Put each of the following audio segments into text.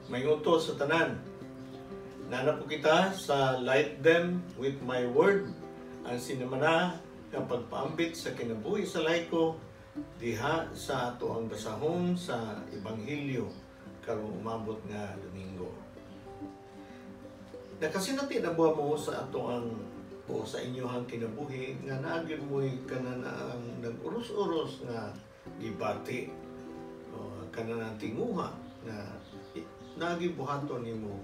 Maayong udto sa tanan. Naa na po kita sa Light Them with My Word, ang sinamana nga pagpaambit sa kinabuhi sa laiko diha sa ato ang basahon sa Ebanghelyo karong umabot nga Domingo. Nakasinati na ba mo sa ato ang o sa inyohang kinabuhi nga naa gyud mo'y kana ang nag-uros-uros nga gibati o kana tinguha nga nagi buhaton nimo,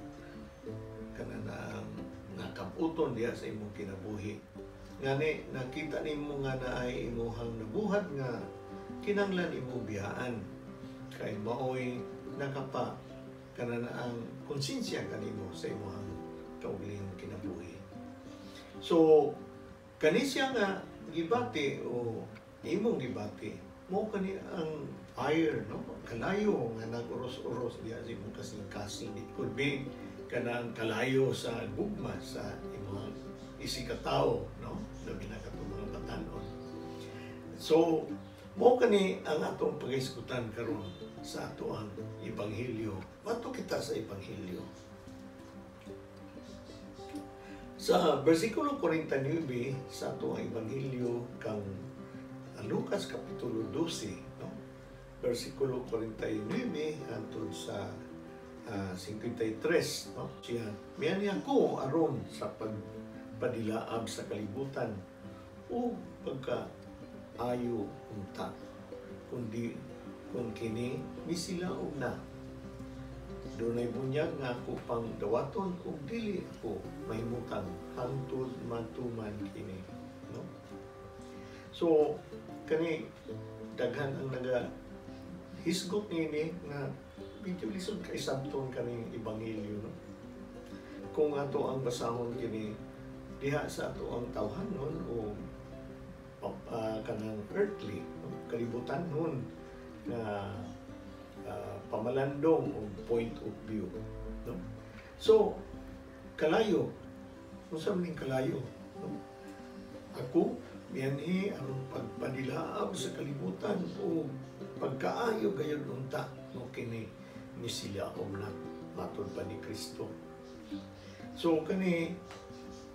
kana na ang nakabuton diha sa imong kinabuhi? Ngani nakita nimo nga naay imuhang nabuhat nga kinanglan imong biyaan kay maoy nakapa kana na ang konsensya kanimo sa imuhang kaugalingong kinabuhi. So kani siya nga gibati o imong gibati mo, kani ang fire, no, kalayo nga nag-uros-uros diha sa imong kasing-kasing. It could be kanang kalayo sa gugma sa imong isigkatawo, no, labi na katong mga batanon. So mo kani ang atong paghisgutan karon sa ato ang ebanghelyo. Mato kita sa ebanghelyo. Sa versikulo 49 sa ato ang ebanghelyo kang Lucas kapitulo 12, no, versikulo 49 hangtod sa 53, no, siya mianhi ako aron sa pagpadilaab sa kalibutan o pagka ayo unta, kundi kung kini misilaob na. Dunay bunyag nga ako pang dawaton ug dili ako mahimutang hangtod matuman kini, no? So kani daghan ang naga hisgot niini nga medyo lisod kay sabton kaning ebanghelyo, no, kung ato ang basahon kini diha sa ato ang tawhanon o kanang earthly, no, kalibutan nun nga pamalandong o point of view, no? So kalayo, unsa man ning kalayo, no? Ako mianhi aron pagpadilaab sa kalibutan o pagkaayo gayud unta, no, kini misilaom na matod pa ni Kristo. So kani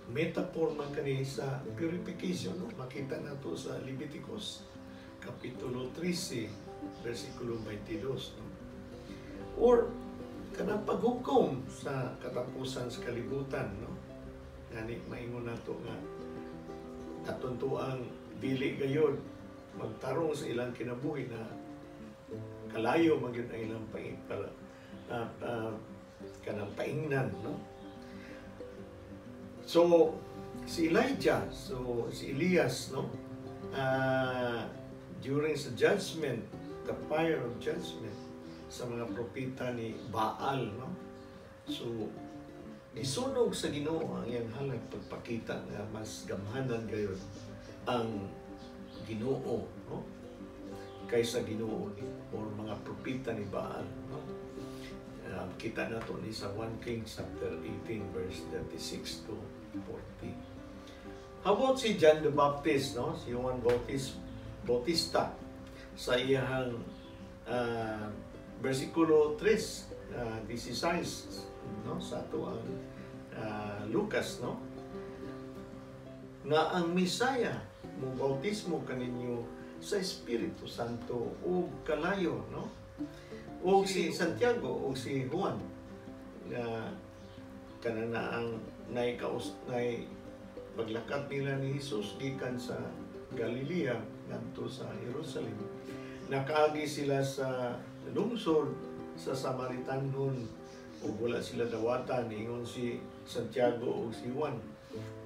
metaphor man kani sa purification, no? Makita nato sa Leviticus kapitulo 13 versikulo 22, no? Or kanang paghukom sa katapusan sa kalibutan, no? Ngani maingon nato nga aton ang dili gayod magtarong sa ilang kinabuhi na kalayo man gyud ang ilang para kanang paingnan, no? So si Elijah, so si Elias, no, during sa judgment, the fire of judgment sa mga propeta ni Baal, no, so gisunog sa Ginoo ang iyang halad, pagpakita nga mas gamhanan gayud ang Ginoo, no, kaysa Ginoo ni or mga propeta ni Baal, no? Kita nato ni sa 1 Kings chapter 18 verse 36 to 40. How about si John the Baptist, no, si Juan Bautista, sa iyang versikulo 3, 16, no, sa ato ang Lucas, no, nga ang Mesaya mo bautismo kaninyo sa Espiritu Santo ug kalayo, no? O si Santiago o si Juan nga kana na ang nay kaus nay paglakat nila ni Jesus gikan sa Galilea ngadto sa Jerusalem, nakaagi sila sa lungsod sa Samaritanhon ug wala sila dawatan. Ingon si Santiago ug si Juan,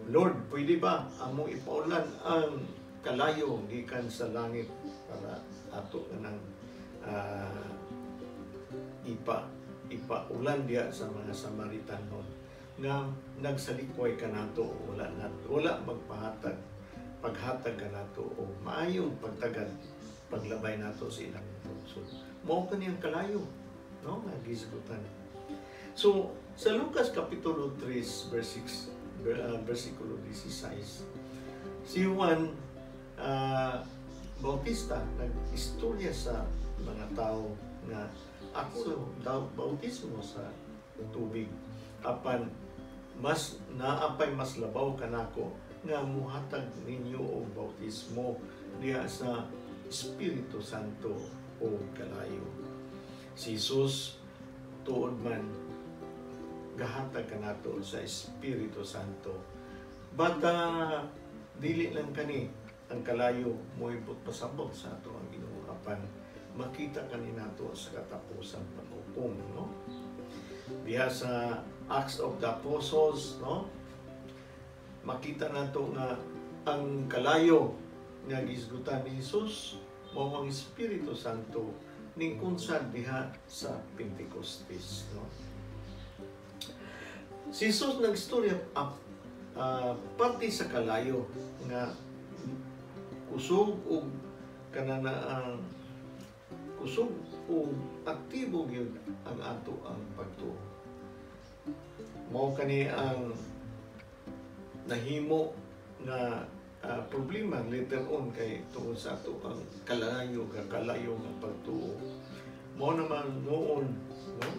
"Lord, pwede ba among ipaulan ang kalayo gikan sa langit para ato nang ipaulan diha sa mga Samaritanon nga nagsalikway kanato, wala na, wala magpahatag paghatag kanato o maayong pagtagad paglabay nato sa ilang lungsod?" Mao kani ang kalayo, no, nga gisgutan. So sa Lucas kapitulo 3 verse 6, versikulo 16, si Juan Bautista nag-istorya sa mga tao nga Ako daw bautismo sa tubig, apan mas naapay mas labaw kanako nga muhatag ninyo og bautismo diha sa Espiritu Santo o kalayo. Si Jesus tuod man gahatag kanato sa Espiritu Santo. Bata dili lang kani ang kalayo moibot pasabot sa ato ang Ginoo, apan makita kani nato sa katapusan paghukom, no? Diha sa Acts of the Apostles, no? Makita nato nga ang kalayo nga gisgutan ni Jesus mao ang Espiritu Santo ning kunsad diha sa Pentecostes, no? Si Jesus nagstorya pati sa kalayo nga kusog og kanana ang kusog og aktibo gyud ang ato ang pagtuo. Mao kani ang nahimo nga problema later on kay tungod sa ato ang kalayo kalayo nga pagtuo. Mao naman noon, no?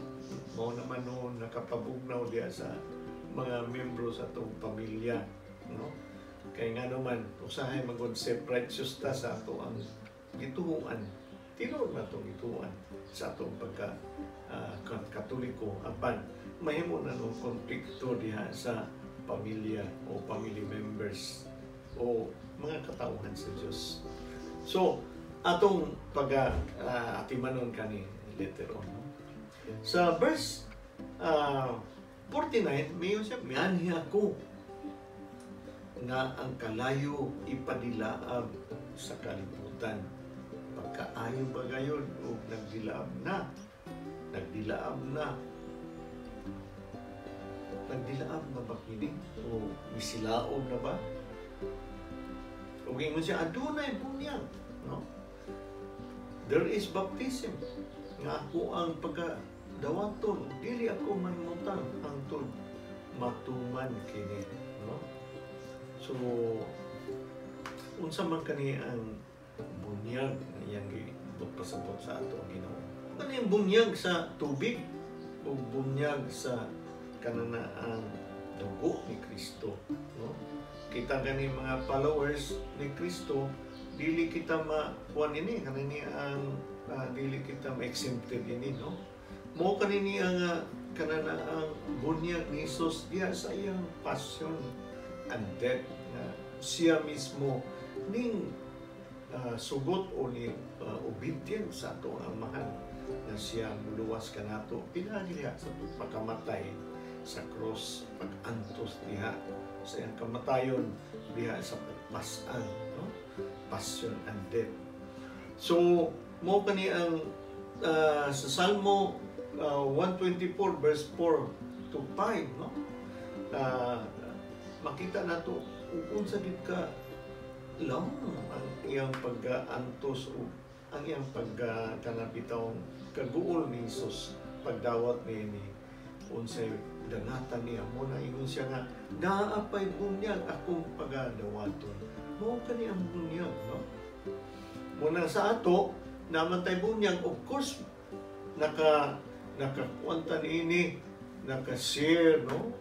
Mao naman noon nakapabugnaw diha sa mga membro sa atong pamilya, no? Kay nga naman usahay magod self-righteous ta sa ato ang gituohan. Tinuod na atong gituohan sa atong pagka Katoliko, apan mahimo na nung konflikto diha sa pamilya o family members o mga katauhan sa Dios. So, atong pag atimanon kani later on. No? Sa verse 49, mayon siya, "Mianhi ako nga ang kalayo ipadilaab sa kalibutan." Pagkaayo ba gayon o nagdilaab na? Nagdilaab na. Nagdilaab na ba kini? O misilaom na ba? O ingon siya, adunay bunyag. No? There is baptism nga ako ang pagka dawaton, dili ako mahimutang hangtod matuman kini, no? So unsa man kani ang bunyag nga iyang gipasabot sa ato ang Ginoo? Kani ang bunyag sa tubig o bunyag sa kanana ang dugo ni Kristo, no? Kita gani mga followers ni Kristo, dili kita makuan ini kanini ang dili kita ma-exempted ini, no? Mo kanini ang kanana ang bunyag ni Jesus diha sa iyang passion and death nga siya mismo ning sugot o ni obedient sa ato ang Amahan nga siya muluwas kanato pinaagi diha sa pagkamatay sa cross, pag-antos diha sa iyang kamatayon diha sa pagpasan, no? Passion and death. So mo kani ang sa Salmo 124 verse 4 to 5, no? Makita nato ug unsa gid ka long ang iyang pag-antos o ang iyang pag kanabitawng kaguol ni Jesus pagdawat ni unsay dangatan niya. Mo na ingon siya nga naa pay bunyag akong pagadawaton. Mao kani ang bunyag, no? Muna sa ato naman tay bunyag, of course nakakuanta niini, naka-share, no?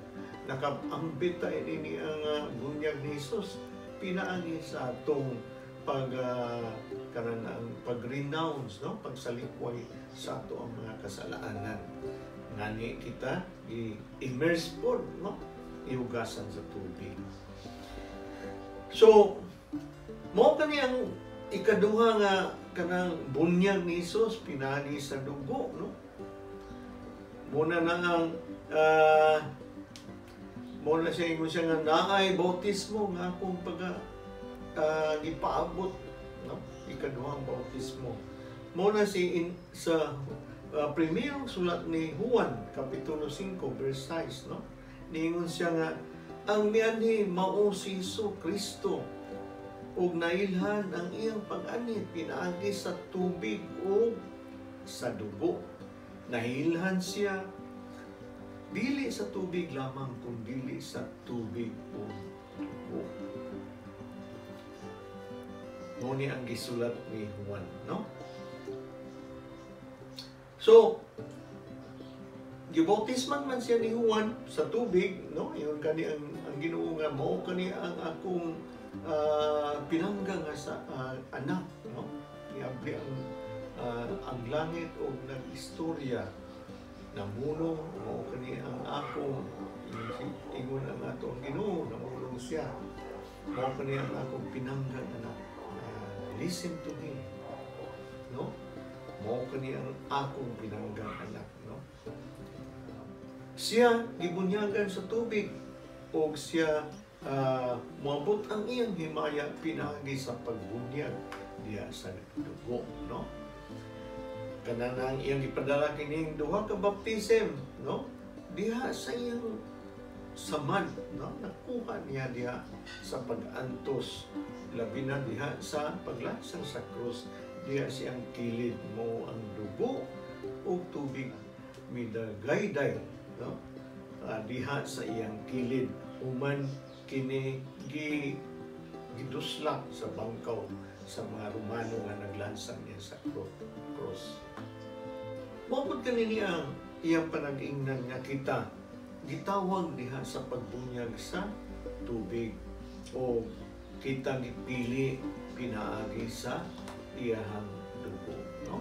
Nakaambit ta ini ang bunyag ni Jesus pinaagi sa atong pag kanan ang pag-renounce, no? Pagsalikway sa ato ang mga kasalanan. Ngani kita i-immerse po, no? Ihugasan sa tubig. So mao kani ang ikaduha nga kanang bunyag ni Jesus pinaagi sa dugo, no? Muna na ang muna siya ingon siya nga naay bautismo nga akong pagka gipaabot, no? Ikaduhang bautismo. Muna si sa primerong sulat ni Juan kapitulo 5 verse 6, no? Niingon siya nga ang mianhi mao si Hesus Kristo ug nailhan ang iyang pag-anhi pinaagi sa tubig ug sa dugo. Nahilhan siya dili sa tubig lamang kun dili sa tubig ug dugo. Mo ni ang gisulat ni Juan, no? So, gibautisman man siya ni Juan sa tubig, no? Ingon kani ang Ginoo nga mao kani ang akong pinangga nga sa anak, no? Giabli ang langit og nag-istorya, namulong, mao kani ang akong, ingon ang atong Ginoo, namulong siya, mao kani ang akong pinanggang anak, listen to him, no? Mao kani ang akong pinanggang anak, no? Siya gibunyagan sa tubig og siya moabot ang iyang himaya pinaagi sa pagbunyag diha sa dugo, no? Kanang iyang gipadala kining duha ka baptism, no, diha sa iyang samad, no? Nakuha niya diha sa pag-antos, labi na diha sa paglansang sa krus, diha siyang kilid mo ang dugo ug tubig midagayday, no, diha sa iyang kilid human kini gi giduslak sa bangkaw sa mga Romano nga naglansang niya sa cross. Mao pud kani niya ang iyang panag-ingnan nga kita gitawag diha sa pagbunyag sa tubig o kita gipili pinaagi sa iyahang dugo, no?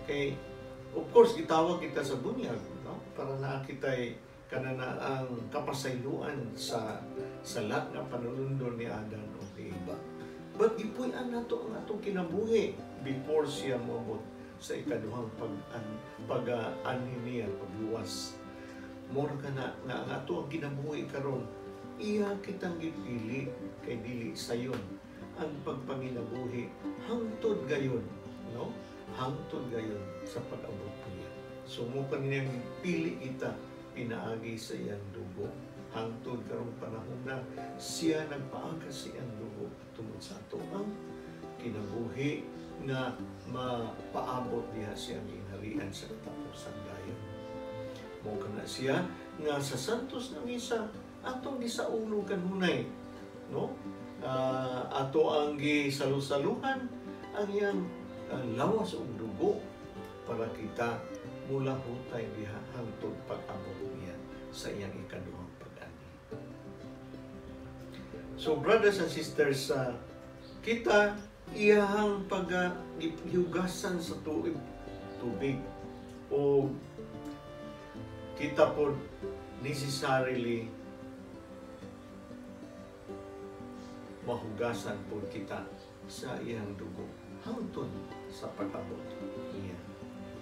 Kay of course gitawag kita sa bunyag, no, para naa kitay kanana ang kapasayloan sa sala nga panulundon ni Adan o Eva. But gipuy-an nato ang atong kinabuhi before siya moabot sa ikaduhang pag-anhi niya, pagluwas. Mora kana nga ang ato ang kinabuhi karon, iya kitang gipili kay dili sayon ang pagpanginabuhi hangtod gayon, no? Hangtod gayon sa pag-abot niya. So mo kaniyang gipili kita pinaagi sa iyang dugo. Hangtod karong panahon na siya nagpaaga sa iyang dugo tungod sa ato ang kinabuhi nga mapaabot diha siyang gingharian sa katapusan dayon. Mo kana siya nga sa Santos nga Misa atong gisaulog kanunay, no? Ato ang gisalusaluhan ang iyang lawas ug dugo para kita mulahutay diha hangtod pag-abot niya sa iyang ikaduhang pag-ani. So brothers and sisters, kita iyahang pag-gihugasan sa tubig o kita po necessarily mahugasan po kita sa iyang dugo hangtod sa pag-abot niya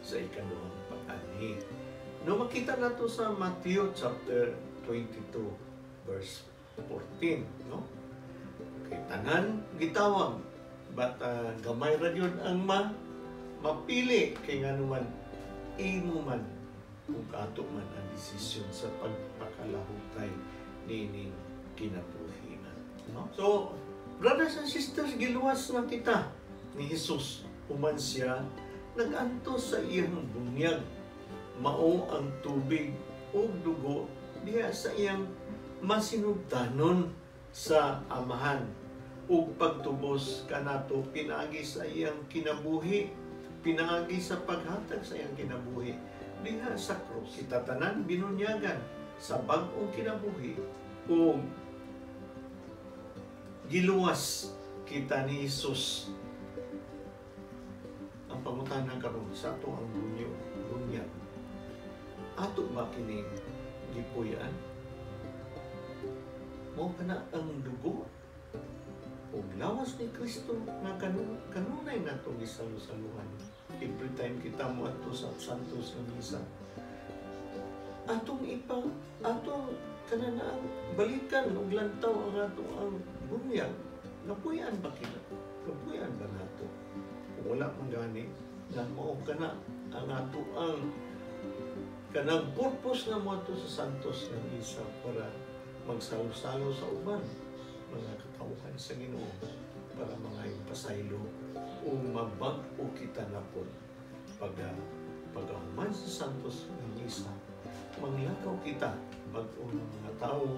sa ikaduhang pag-anhi. No, makita nato sa Matthew chapter 22 verse 14, no? Kay tanan gitawag, but gamay ra gyud ang mapili kay nganuman imo man kung kato man ang desisyon sa pagpakalahutay nining kinabuhi, no? So, brothers and sisters, giluwas na kita ni Jesus. Human siya nag-antos sa iyang bunyag, mao ang tubig ug dugo diha sa iyang masinugtanon sa Amahan ug pagtubos kanato pinaagi sa iyang kinabuhi, pinaagi sa paghatag sa iyang kinabuhi diha sa krus. Kita tanan binunyagan sa bag-ong kinabuhi ug giluwas kita ni Jesus. Ang pangutana karon sa ato ang bunyag, ato ba kining gipuy-an? Mao kana ang dugo ug lawas ni Kristo nga kanunay nato gisalu-saluhan every time kita moadto sa Santos nga Misa. Atong ipa atong kananaang balikan ug lantaw ang ato ang bunyag. Napuy-an ba kita? Napuy-an ba nato? Kung wala man gani, na mao kana ang ato ang kanang purpose nga moadto sa Santos nga Misa para magsalo-salo sa uban mga katawhan sa Ginoo para mga pasaylo o mabag-o kita na pod pagkahuman sa Santos nga Misa, manglakaw kita bag-o ng mga tao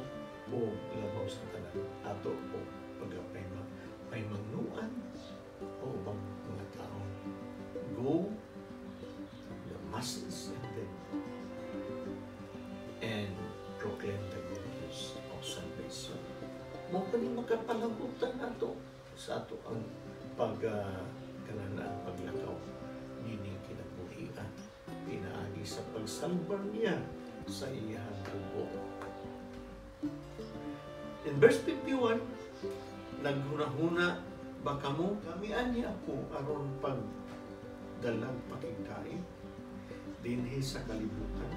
o labaw sa tanan ato o pagpaimangnuan o ubang mga tao. Go the masses in them and proclaim the good news of salvation. Mao kani makapalagutan nato sa ato ang pag kananaan paglakaw nining kinabuhian pinaagi sa pagsalbar niya sa iyang dugo. In verse 51, "Naghunahuna ba kamo kamian niya ako aron pag dalag pakigdait dinhi sa kalibutan?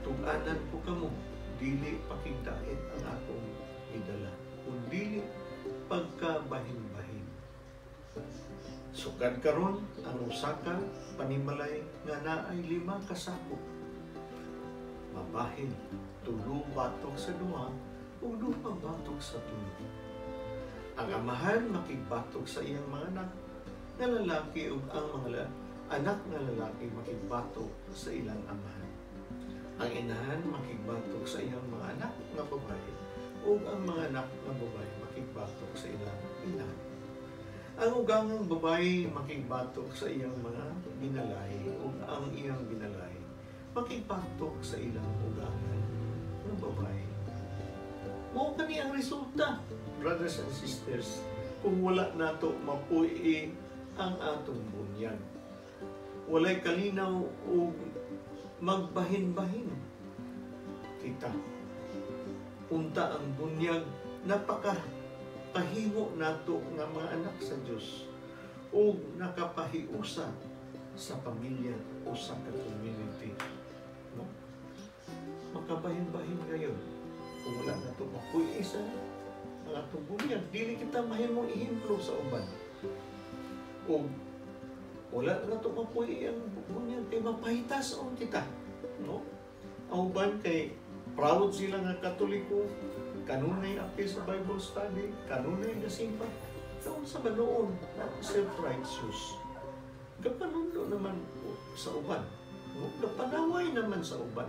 Tug-anan ko kamo, dili pakigdait ang akong gidala, kundili pagkabahin-bahin. Sukad karon, ang usa ka panimalay nga naay 5 ka sako mabahin, tulo batok sa duha ug duha batok sa tulo. Ang amahan makigbatok sa iyang mga anak nga lalaki ug ang mga anak nga lalaki makigbatok sa ilang amahan. Ang inahan makigbatok sa iyang mga anak nga babae ug ang mga anak nga babae makigbatok sa ilang inahan. Ang ugangang babae makigbatok sa iyang mga binalay ug ang iyang binalay makigbatok sa ilang ugangan nga babae." Mao kani ang resulta, brothers and sisters, kung wala nato mapuy ang atong bunyag. Walay kalinaw ug magbahin-bahin kita. Unta ang bunyag napaka pahimo nato nga mga anak sa Dios ug nakapahiusa sa pamilya o sa community. No? Makabahin-bahin ngayon kung wala nato mapuy sa ang atong bunyag, dili kita mahimong ehemplo sa uban. Ug wala nato mapuy ang bunyag kay mapahitason kita. No? Ang uban kay proud sila nga Katoliko, kanunay apil sa Bible study, kanunay gasimba. Taon sa manoon na self-righteous. Gapanundo naman sa uban. No? Gapanaway naman sa uban.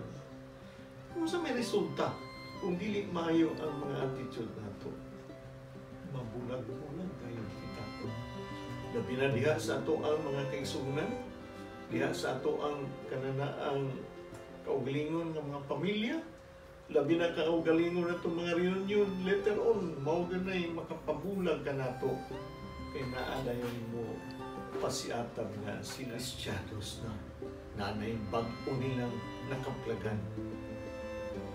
Kung sa may resulta, kung dili maayo ang mga attitude nato, mabulag-bulag kayo kita. Labi na diha sa ato ang mga kaigsuonan, diha sa ato ang kananaang kaugalingon nga mga pamilya, labi na kaugalingon na itong mga reunion later on, mao ganay makapabulag ka nato kay naa dayon mo pasiatab nga sila Kristiyanos na nanay bag-o nilang nakaplagan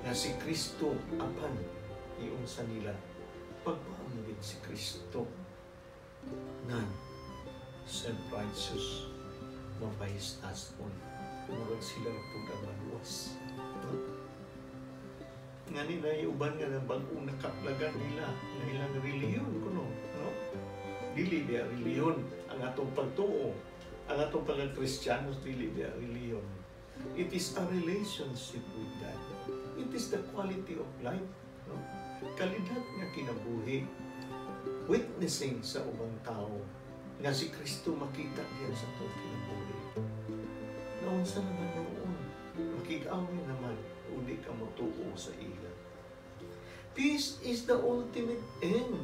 nga si Kristo, apan iunsa nila pagpaambit si Kristo nan self-righteous, mapahistas on murag sila ra pud ang maluwas, no? Ngani na uban nga na bag-ong nakaplagan nila nga ilang relihiyon kuno, no? Dili biya relihiyon ang atong pagtuo, ang atong pagka-Kristiyanos, dili biya relihiyon. It is a relationship with God. It is the quality of life, no? Kalidad nga kinabuhi, witnessing sa ubang tao nga si Kristo makita diya sa atong kinabuhi. Naunsa naman noon, makig-away naman uli ka motuo sa ila. Peace is the ultimate end.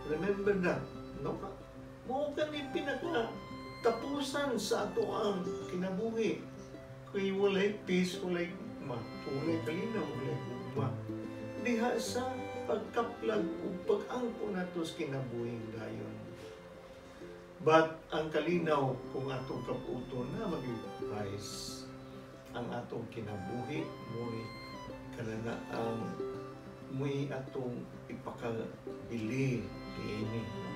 Remember that, no? Mao kani pinaka tapusan sa ato ang kinabuhi. Kay walay peace, walay gugma, walay kalinaw, walay gugma. Diha sa pagkaplag ug pag-angko nato sa kinabuhing dayon. But ang kalinaw kung atong kabuoton na maging price ang atong kinabuhi mo'y kanana ang mo'y atong ipakabili niini, no?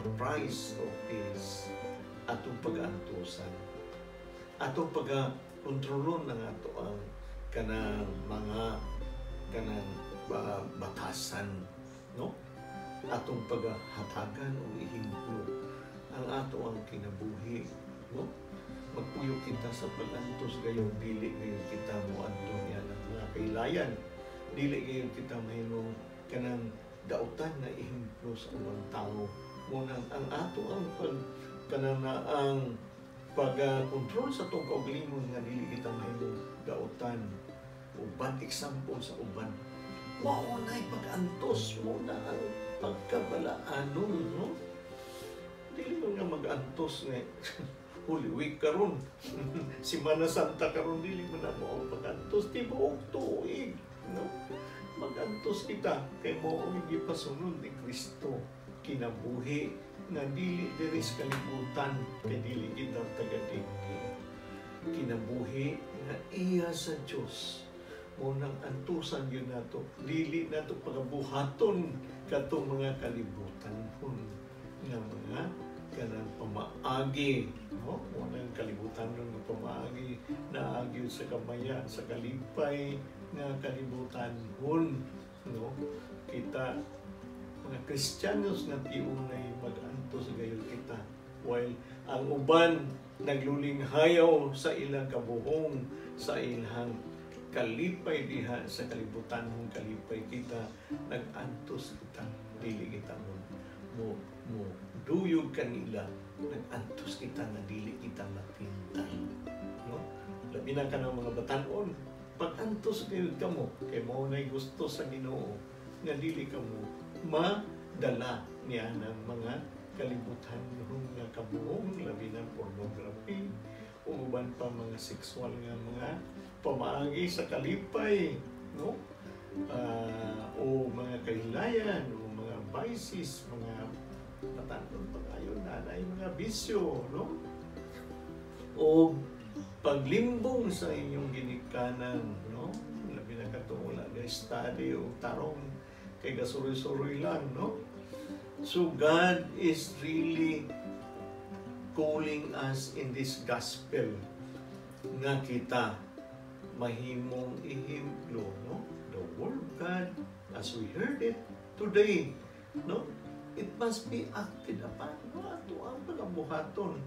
The price of peace, atong pag-antusan, atong pag-kontrolon ng ato ang kanang mga kanang batasan, no? Atong paghatagan og ehemplo ang ato ang kinabuhi, no? Magpuyo kita sa pag-antos gayon, dili gayon kita moadto niya ng mga kailayan, dili gayon kita mahimong kanang dautan na ehemplo sa ubang tao. Munang ang ato ang pag kanang na ang pag-control sa atong kaugalingon nga dili kita mahimong dautan o bad example sa uban, mao na'y pag-antos, mao na ang pagkabalaanon, no? Dili mo nga mag-antos nga Holy Week karon, Simana Santa karon, dili man na mo ang pag-antos tibuok tuig, no? Magantos kita kay mao ang gipasunod ni Kristo, kinabuhi nga dili diri sa kalibutan kay dili kita taga dinhi, kinabuhi nga iya sa Dios. Mao nang antusan gyud nato, dili nato pagabuhaton katong mga kalibutan nga mga kanang pamaagi, no? Mao nang kalibutan nga pamaagi, naagi sa kamaya, sa kalipay nga kalibutan hun, no? Kita mga Kristiyanos nga tiunay, mag-antos gayud kita while ang uban naglulinghayaw sa ilang kabuhong, sa ilang kalipay diha sa kalibutan mong kalipay. Kita nag-antos kita, dili kita mo duyog kanila. Nag-antos kita nga dili kita matintal, no? Labi na kanang mga batan-on, pag-antos gayud kamo kay mao nay gusto sa Ginoo nga dili kamo madala niya ng mga kalibutan nga kabuhong, labi na pornography o uban pa mga sexual nga mga pamaagi sa kalipay, no? O mga kahilayan o mga vices, mga batan-on pa kayo na mga bisyo, no? O paglimbong sa inyong ginikanan, no? Labi na katong wala ga study o tarong kay gasuroy-suroy lang, no? So God is really calling us in this gospel nga kita mahimong ehemplo, no? The word of God as we heard it today, no? It must be acted upon, no? Ato ang pagabuhaton,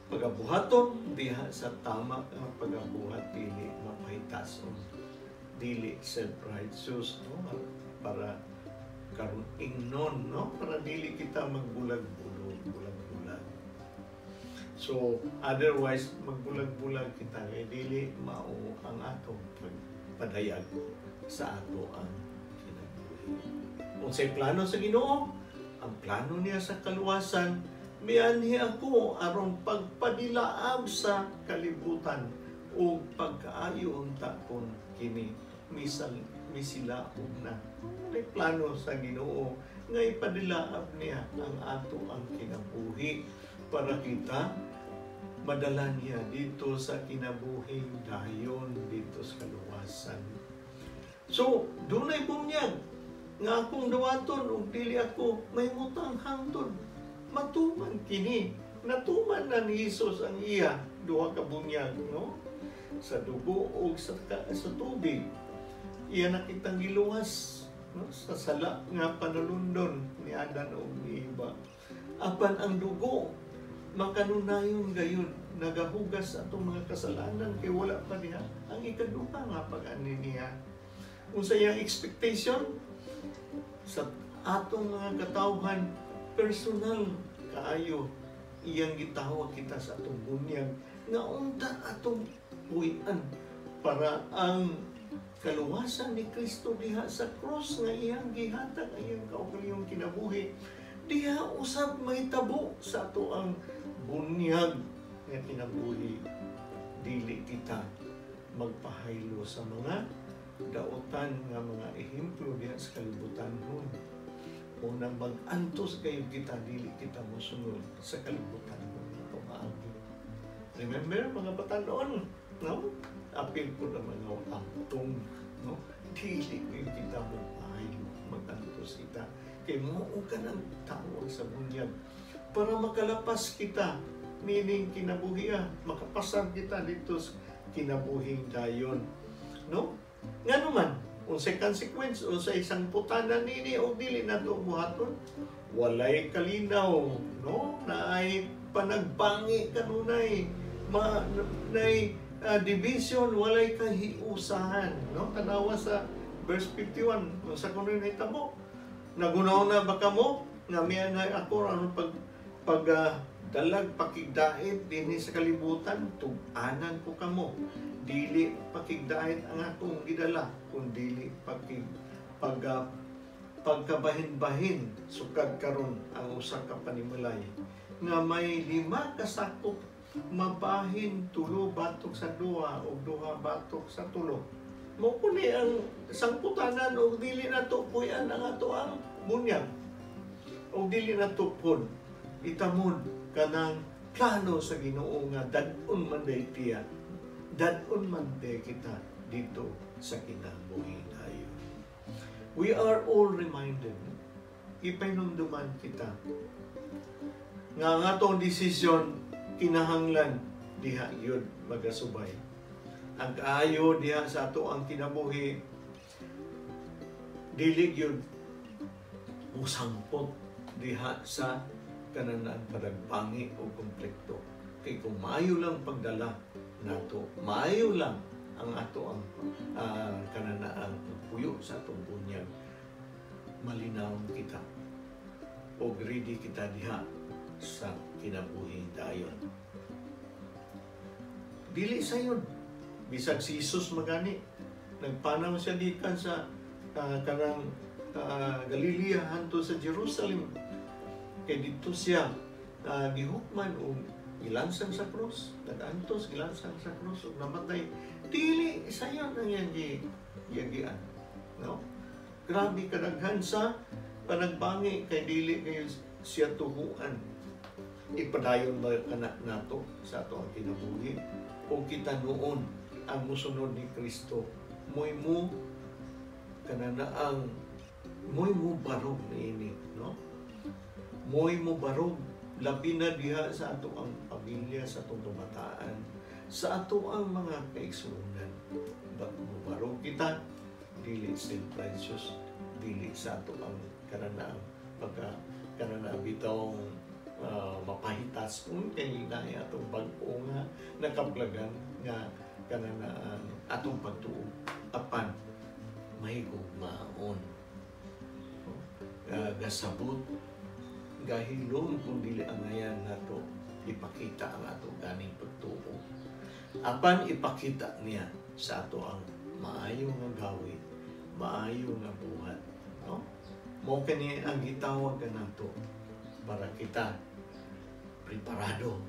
pagabuhaton diha sa tama nga pagabuhat, dili mapahitason, dili self-righteous, no? Para karon ingnon, no? Para dili kita magbulag-bulag, bulag-bulag. So otherwise magbulag-bulag kita kay dili mao ang atong pagpadayag sa ato ang kinabuhi. Unsay plano sa Ginoo? Ang plano niya sa kaluwasan: "Mianhi ako aron pagpadilaab sa kalibutan ug pagkaayo unta kon kini misal misilaog na." May plano sa Ginoo nga ipadilaab niya ang ato ang kinabuhi para kita madala niya dito sa kinabuhing dayon, dito sa kaluwasan. So, dunay bunyag nga akong dawaton ug dili ako mahimutang hangtod matuman kini. Natuman na ni Jesus ang iya duha ka bunyag, no? Sa dugo o sa tubig. Iya na kitang giluwas, no? Sa sala nga panalundon ni Adan o ni Eva. Apan ang dugo makanunayon gayon, nagahugas sa atong mga kasalanan kay wala pa niya ang ikaduha nga pag-ani niya. Unsa iyang expectation sa atong mga katawhan? Personal kaayo iyang gitawag kita sa atong bunyag nga unta atong puy-an para ang kaluwasan ni Kristo diha sa cross nga iyang gihatag ang iyang kaugalingong kinabuhi diha usab mahitabo sa ato ang bunyag nga kinabuhi. Dili kita magpahaylo sa mga daotan nga mga ehemplo diha sa kalibutan nun. Unang mag-antos kayo kita, dili kita mosunod sa kalibutan nun nga pamaagi. Remember, mga batan-on, no? Apil ko na mga amtong, no? Dili kayo kita magpahaylo, mag-antos kita. Kay mao ka ng tawag sa bunyag para makalapas kita, meaning kinabuhi, makapasar kita dito sa kinabuhing dayon, no? Nga naman, unsay consequence, unsay isang putanan nini o dili nato buhaton? Walay kalinaw, no? Naay panagbangi kanunay, ma nay division, walay kahiusahan, no? Tanawa sa verse 51, unsa kuno nahitabo? Nagunaw na ba kamo nga mianhi ako aron pag pag dalag pakigdait dinhi sa kalibutan? Tug-anan ko kamo, dili pakigdait ang akong gidala kun dili pakig pag pagkabahin-bahin. Sukad karon ang usa ka panimalay nga may 5 ka sakop mabahin 3 batok sa 2 o 2 batok sa 3. Mo kuni ang sangputanan og dili nato puy-an ang ato ang bunyag. Og dili nato pod itamod kanang plano sa Ginoo nga dad-on man day tiya, dad-on man day kita dito sa kinabuhi tayo. We are all reminded, ipahinumduman kita nga ang atong desisyon kinahanglan diha yun magasubay. Ang kaayo diha sa ato ang kinabuhi dili yun musangpot diha sa kananang panagbangi o konflikto. Kay kung maayo lang pagdala nato, maayo lang ang ato ang kananaang puyo sa atong bunyag, malinawon kita o ready kita diha sa kinabuhi dayon. Dili sayon. Bisag si Jesus magani, nagpanaw siya gikan sa kanang Galilea hanto sa Jerusalem. Kay didto siya gihukman og gilansang sa krus, nag-antos gilansang sa krus ug namatay. Dili sayon ang iyang giagian, no? Grabe kadaghan sa panagbangi kay dili kayo siya tuhuan. Ipadayon ba kana nato sa ato ang kinabuhi o kita noon ang musunod ni Kristo moy mo kananaang moy mo barog niini, no? Moy mo barog labi na diha sa ato ang pamilya, sa atong kabataan, sa ato ang mga kaigsuonan. Mo barog kita dili self-righteous, dili sa ato ang kananaang pagka kananaang bitawng mapahitas kung kay naay atong bag-o nga nakaplagan nga kananaang atong pagtuo apan mahigugmaon, gasabot gahilom kung dili angayan nato ipakita ang ato ganing pagtuo apan ipakita niya sa ato ang maayo nga gawi, maayo nga buhat, no? Mao kani ang gitawag kanato para kita preparado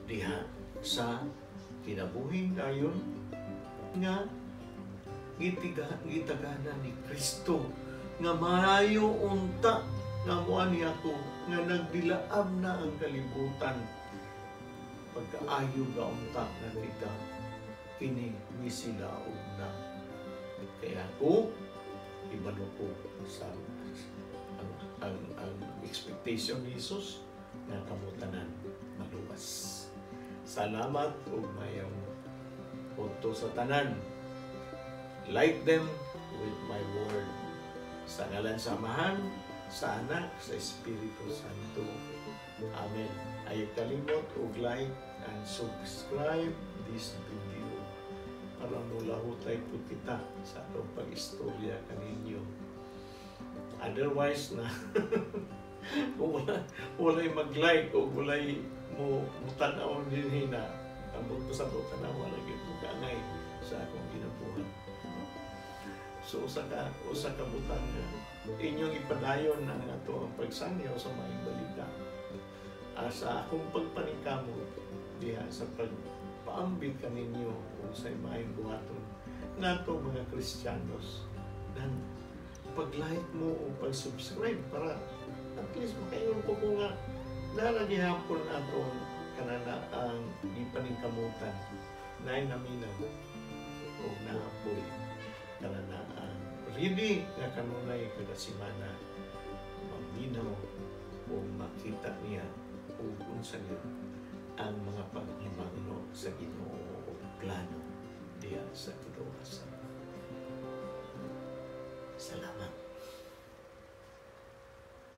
diha sa kinabuhing dayon nga gitagana ni Kristo nga maayo unta nga muani ako nga nagdilaab na ang kalibutan. Pagkaayo ga unta nga kita kini misilaog na. Kaya ako ibalo ko sa ang expectation ni Jesus nga kamutanan maluwas. Salamat ug mayong udto sa tanan. Like them with my word. Sa ngalan sa Amahan, sa Anak, sa Espiritu Santo. Amen. Ayaw kalimot og like and subscribe this video para mulahutay po kita sa atong pag-istorya kaninyo. Otherwise na kung walay mag-like o walay mo mutanaw din na ambot pa sa tanaw, wala gyud mo kaangay sa akong ginabuhat. So usa ka butang nga inyong ipadayon ang ato ang pagsangyaw sa maayong balita. Sa akong pagpaningkamot diha sa pagpaambit kaninyo kung sa maayong buhaton nato mga Kristiyanos, dan pag-like mo o pag-subscribe para at least makaingon ko ko nga naragihapon atong kanana ang gipaningkamutan naay naminaw o naapoy kanana ang ready nga kanunay kada semana maminaw o makita niya o unsa niya ang mga panghimangno sa Ginoo o plano diha sa kaluwasan.